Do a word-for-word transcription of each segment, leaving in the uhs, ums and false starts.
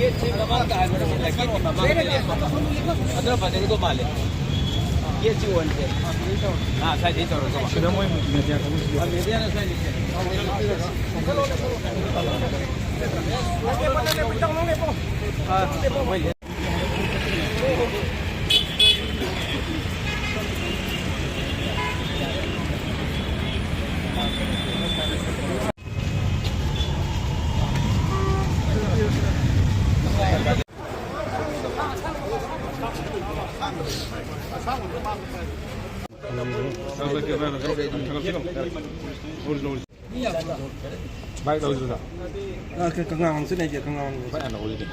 ꯒꯦꯠꯁꯤ ꯃꯃꯥꯡꯗ ꯍꯥꯏꯕ ꯅꯠꯇꯦ, ꯒꯦꯠꯀꯤ ꯃꯃꯥꯡꯗ ꯂꯦꯞꯄ꯫ ꯑꯗꯨꯅ ꯐꯖꯒꯗꯧ ꯃꯥꯜꯂꯦ꯫ ꯒꯦꯠꯁꯤ ꯑꯣꯟꯁꯦ꯫ ꯑꯥ, ꯁ꯭ꯋꯥꯏꯗꯩ ꯇꯧꯔꯒ꯫ ꯁꯤꯗ ꯃꯣꯏ ꯃꯦꯗꯤꯌꯥ ꯀꯥꯡꯕꯨꯁꯤꯗꯤ꯫ ꯑꯥ, ꯃꯦꯗꯤꯌꯥꯅ ꯁ꯭ꯋꯥꯏꯗꯩ꯫ ꯑꯥ, ꯃꯣꯏ ꯕꯥꯏꯛ ꯂꯧꯁꯤꯔ? ꯑ, ꯀ-, ꯀꯪꯂꯥ ꯍꯪꯆꯤꯠ ꯂꯩꯇꯦ, ꯀꯪꯂꯥ ꯍꯪꯆꯤꯠ꯫ ꯕꯥꯏꯛ ꯍꯥꯟꯅ ꯂꯧꯁꯤꯅꯦ꯫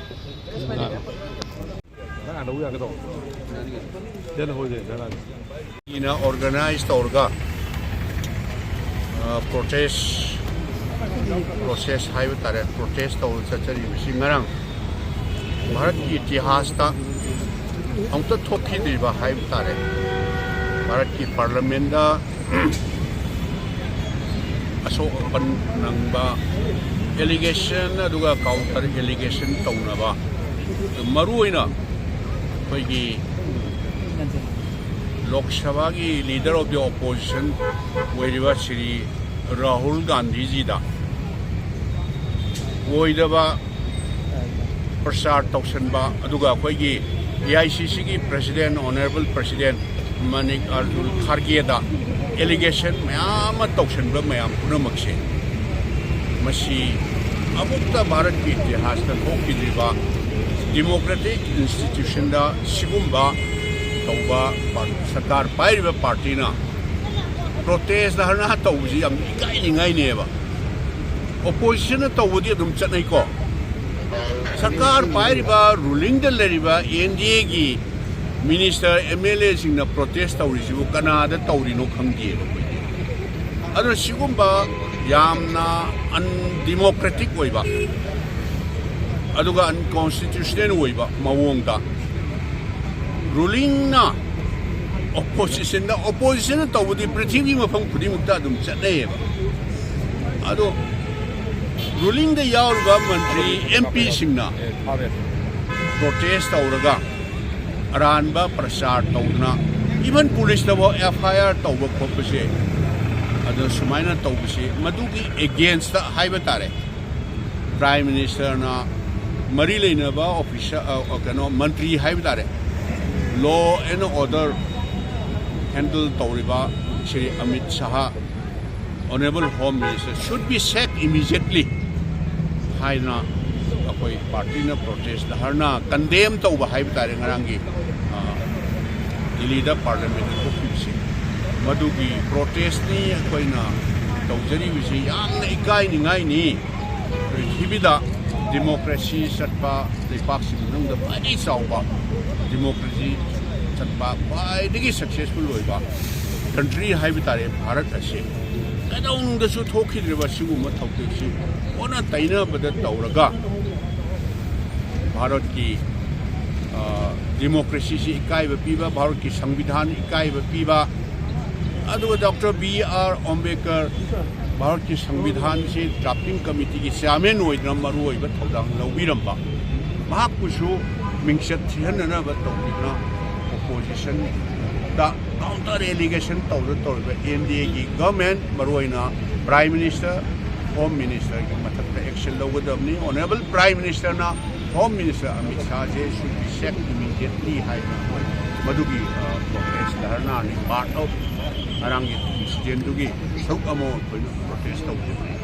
ꯅꯪ ꯍꯥꯟꯅ ꯂꯧ ꯌꯥꯒꯦ ꯇꯧꯕ꯫ ꯁꯤꯗ ꯂꯧꯍꯧꯁꯦ, ꯁꯤꯗ ꯂꯥꯛꯑꯒꯦ꯫ ꯏꯅ ꯑꯣꯔꯒꯅꯥꯏꯖ ꯇꯧꯔꯒ, ꯑ, ꯄ꯭ꯔꯣꯇꯦꯁ, ꯄ꯭ꯔꯣꯁꯦꯁ ꯍꯥꯏꯕ ꯇꯥꯔꯦ, ꯄ꯭ꯔꯣꯇꯦꯁ ꯇꯧꯔ ꯆꯠꯆꯔꯤꯕꯁꯤ ꯉꯔꯥꯡ ꯚꯥꯔꯠꯀꯤ ꯏꯇꯤꯍꯥꯁꯇ ꯑꯃꯨꯛꯇ ꯊꯣꯛꯈꯤꯗ꯭ꯔꯤꯕ ꯍꯥꯏꯕ ꯇꯥꯔꯦ꯫ ꯚꯥꯔꯠꯀꯤ ꯄꯥꯔꯂꯃꯦꯟꯗ ꯑꯁꯣꯛ ꯑꯄꯟ ꯅꯪꯕ ꯑꯦꯂꯤꯒꯦꯁꯟ ꯑꯗꯨꯒ ꯀꯥꯎꯟꯇꯔ ꯑꯦꯂꯤꯒꯦꯁꯟ ꯇꯧꯅꯕ, ꯃꯔꯨꯑꯣꯏꯅ ꯑꯩꯈꯣꯏꯒꯤ ꯂꯣꯛ ꯁꯚꯥꯒꯤ leader of the opposition ꯑꯣꯏꯔꯤꯕ ꯁ꯭ꯔꯤ ꯔꯥꯍꯨꯜ ꯒꯥꯟꯙꯤꯖꯤꯗ ꯑꯣꯏꯗꯕ ꯄ꯭ꯔꯆꯥꯔ ꯇꯧꯁꯟꯕ, ꯑꯗꯨꯒ ꯑꯩꯈꯣꯏꯒꯤ ꯑꯦ ꯑꯥꯏ ꯁꯤ ꯁꯤꯒꯤ president, honourable president Manik Arjun ꯈꯥꯔꯒꯦꯗ allegation ꯃꯌꯥꯝ ꯑꯃ ꯇꯧꯁꯟꯕ ꯃꯌꯥꯝ ꯄꯨꯝꯅꯃꯛꯁꯦ, ꯃꯁꯤ ꯑꯃꯨꯛꯇ ꯚꯥꯔꯠꯀꯤ ꯏꯇꯤꯍꯥꯁꯇ ꯊꯣꯛꯈꯤꯗ꯭ꯔꯤꯕ democratic institutionꯗ ꯁꯤꯒꯨꯝꯕ ꯇꯧꯕ ꯄꯥꯔ-, ꯁꯔꯀꯥꯔ ꯄꯥꯏꯔꯤꯕ ꯄꯥꯔꯇꯤꯅ protest ꯙꯔꯅꯥ ꯇꯧꯕꯁꯤ ꯌꯥꯝ ꯏꯀꯥꯏꯅꯤꯡꯉꯥꯏꯅꯦꯕ꯫ Oppositionꯅ ꯇꯧꯕꯗꯤ ꯑꯗꯨꯝ ꯆꯠꯅꯩꯀꯣ꯫ ꯁꯔꯀꯥꯔ ꯄꯥꯏꯔꯤꯕ, rulingꯗ ꯂꯩꯔꯤꯕ N D Aꯒꯤ minister, M L Aꯁꯤꯡꯅ protest ꯇꯧꯔꯤꯁꯤꯕꯨ ꯀꯅꯥꯗ ꯇꯧꯔꯤꯅꯣ ꯈꯪꯗꯦꯕ ꯑꯩꯈꯣꯏꯗꯤ꯫ ꯑꯗꯨꯅ ꯁꯤꯒꯨꯝꯕ ꯌꯥꯝꯅ undemocratic ꯑꯣꯏꯕ, ꯑꯗꯨꯒ unconstitutional ꯑꯣꯏꯕ ꯃꯑꯣꯡꯗ rulingꯅ oppositionꯗ, oppositionꯅ ꯇꯧꯕꯗꯤ ꯄ꯭ꯔꯤꯊꯤꯕꯤ ꯃꯐꯝ ꯈꯨꯗꯤꯡꯃꯛꯇ ꯑꯗꯨꯝ ꯆꯠꯅꯩꯌꯦꯕ꯫ ꯑꯗꯣ ꯔꯨꯂꯤꯡꯗ ꯌꯥꯎꯔꯤꯕ ꯃꯟꯇ꯭ꯔꯤ ꯑꯦꯝ ꯄꯤꯁꯤꯡꯅ ꯄ꯭ꯔꯣꯇꯦꯁ ꯇꯧꯔꯒ ꯑꯔꯥꯟꯕ ꯄ꯭ꯔꯆꯥꯔ ꯇꯧꯗꯨꯅ, ꯏꯚꯟ ꯄꯨꯂꯤꯁꯇꯐꯥꯎ ꯑꯦꯐ ꯑꯥꯏ ꯑꯥꯔ ꯇꯧꯕ ꯈꯣꯠꯄꯁꯦ, ꯑꯗꯣ ꯁꯨꯃꯥꯏꯅ ꯇꯧꯕꯁꯤ ꯃꯗꯨꯒꯤ ꯑꯦꯒꯦꯟꯁꯇ ꯍꯥꯏꯕ ꯇꯥꯔꯦ, ꯄ꯭ꯔꯥꯏꯝ ꯃꯤꯅꯤꯁꯇꯔꯅ ꯃꯔꯤ ꯂꯩꯅꯕ ꯑꯣꯐꯤꯁꯔ, ꯑ, ꯀꯩꯅꯣ, ꯃꯟꯇ꯭ꯔꯤ ꯍꯥꯏꯕ ꯇꯥꯔꯦ, ꯂꯣ ꯑꯦꯟ ꯑꯣꯔꯗꯔ ꯍꯦꯟꯗꯜ ꯇꯧꯔꯤꯕ Shri Amit Shah, Honourable Home Minister should be sacked immediately ꯍꯥꯏꯅ ꯑꯩꯈꯣꯏ ꯄꯥꯔꯇꯤꯅ ꯄ꯭ꯔꯣꯇꯦꯁ ꯙꯔꯅꯥ ꯀꯟꯗꯦꯝ ꯇꯧꯕ ꯍꯥꯏꯕ ꯇꯥꯔꯦ꯫ ꯉꯔꯥꯡꯒꯤ, ꯑ, ꯗꯤꯜꯂꯤꯗ ꯄꯥꯔꯂꯤꯌꯥꯃꯦꯟꯗ ꯊꯣꯛꯈꯤꯕꯁꯤ, ꯃꯗꯨꯒꯤ ꯄ꯭ꯔꯣꯇꯦꯁꯅꯤ ꯑꯩꯈꯣꯏꯅ ꯇꯧꯖꯔꯤꯕꯁꯤ꯫ ꯌꯥꯝꯅ ꯏꯀꯥꯏꯅꯤꯡꯉꯥꯏꯅꯤ꯫ ꯄ꯭ꯔꯤꯊꯤꯕꯤꯗ ꯗꯤꯃꯣꯀ꯭ꯔꯦꯁꯤ ꯆꯠꯄ ꯂꯩꯕꯥꯛꯁꯤꯡ ꯃꯅꯨꯡꯗ ꯈ꯭ꯋꯥꯏꯗꯒꯤ ꯆꯥꯎꯕ, ꯗꯤꯃꯣꯀ꯭ꯔꯦꯁꯤ ꯆꯠꯄ ꯈ꯭ꯋꯥꯏꯗꯒꯤ ꯁꯛꯁꯦꯁꯐꯨꯜ ꯑꯣꯏꯕ ꯀꯟꯇ꯭ꯔꯤ ꯍꯥꯏꯕ ꯇꯥꯔꯦ ꯚꯥꯔꯠ ꯑꯁꯤ꯫ ꯀꯩꯗꯧꯅꯨꯡꯗꯁꯨ ꯊꯣꯛꯈꯤꯗ꯭ꯔꯤꯕ ꯁꯤꯒꯨꯝꯕ ꯊꯧꯗꯣꯛꯁꯤ ꯑꯣꯟꯅ ꯇꯩꯅꯕꯗ ꯇꯧꯔꯒ ꯚꯥꯔꯠꯀꯤ, ꯑ, ꯗꯤꯃꯣꯀ꯭ꯔꯦꯁꯤꯁꯤ ꯏꯀꯥꯏꯕ ꯄꯤꯕ, ꯚꯥꯔꯠꯀꯤ ꯁꯪꯕꯤꯙꯥꯟ ꯏꯀꯥꯏꯕ ꯄꯤꯕ, ꯑꯗꯨꯒ ꯗꯣꯛꯇꯔ ꯕꯤ ꯑꯥꯔ ꯑꯝꯕꯦꯗꯀꯔ ꯚꯥꯔꯠꯀꯤ ꯁꯪꯕꯤꯙꯥꯟꯁꯤ ꯗ꯭ꯔꯥꯐꯇꯤꯡ ꯀꯃꯤꯇꯤꯒꯤ ꯆꯤꯌꯥꯔꯃꯦꯟ ꯑꯣꯏꯗꯨꯅ ꯃꯔꯨꯑꯣꯏꯕ ꯊꯧꯗꯥꯡ ꯂꯧꯕꯤꯔꯝꯕ, ꯃꯍꯥꯛꯄꯨꯁꯨ ꯃꯤꯡꯆꯠ ꯊꯤꯍꯟꯅꯅꯕ ꯇꯧꯕꯤꯗꯨꯅ ꯑꯣꯄꯣꯖꯤꯁꯟꯗ ꯀꯥꯎꯟꯇꯔ ꯑꯦꯂꯤꯒꯦꯁꯟ ꯇꯧꯗꯨꯅ ꯇꯧꯔꯤꯕ ꯑꯦꯟ ꯗꯤ ꯑꯦꯒꯤ ꯒꯚꯔꯟꯃꯦꯟꯠ, ꯃꯔꯨꯑꯣꯏꯅ ꯄ꯭ꯔꯥꯏꯝ ꯃꯤꯅꯤꯁꯇꯔ, ꯍꯣꯝ ꯃꯤꯅꯤꯁꯇꯔꯒꯤ ꯃꯊꯛꯇ ꯑꯦꯛꯁꯟ ꯂꯧꯒꯗꯕꯅꯤ꯫ ꯑꯣꯅꯔꯦꯕꯜ ꯄ꯭ꯔꯥꯏꯝ ꯃꯤꯅꯤꯁꯇꯔꯅ ꯍꯣꯝ ꯃꯤꯅꯤꯁꯇꯔ ꯑꯃꯤꯠ ꯁꯥꯍꯁꯦ should be sacked immediately ꯍꯥꯏꯅ ꯃꯗꯨꯒꯤ, ꯑ, ꯄ꯭ꯔꯣꯇꯦꯁ ꯙꯔꯅꯥꯅꯤ, ꯄꯥꯔꯠ ꯑꯣꯐ ꯉꯔꯥꯡꯒꯤ ꯏꯟꯁꯤꯗꯦꯟꯗꯨꯒꯤ ꯁꯔꯨꯛ ꯑꯃ ꯑꯣꯏꯅ ꯄ꯭ꯔꯣꯇꯦꯁ ꯇꯧꯖꯕꯅꯤ꯫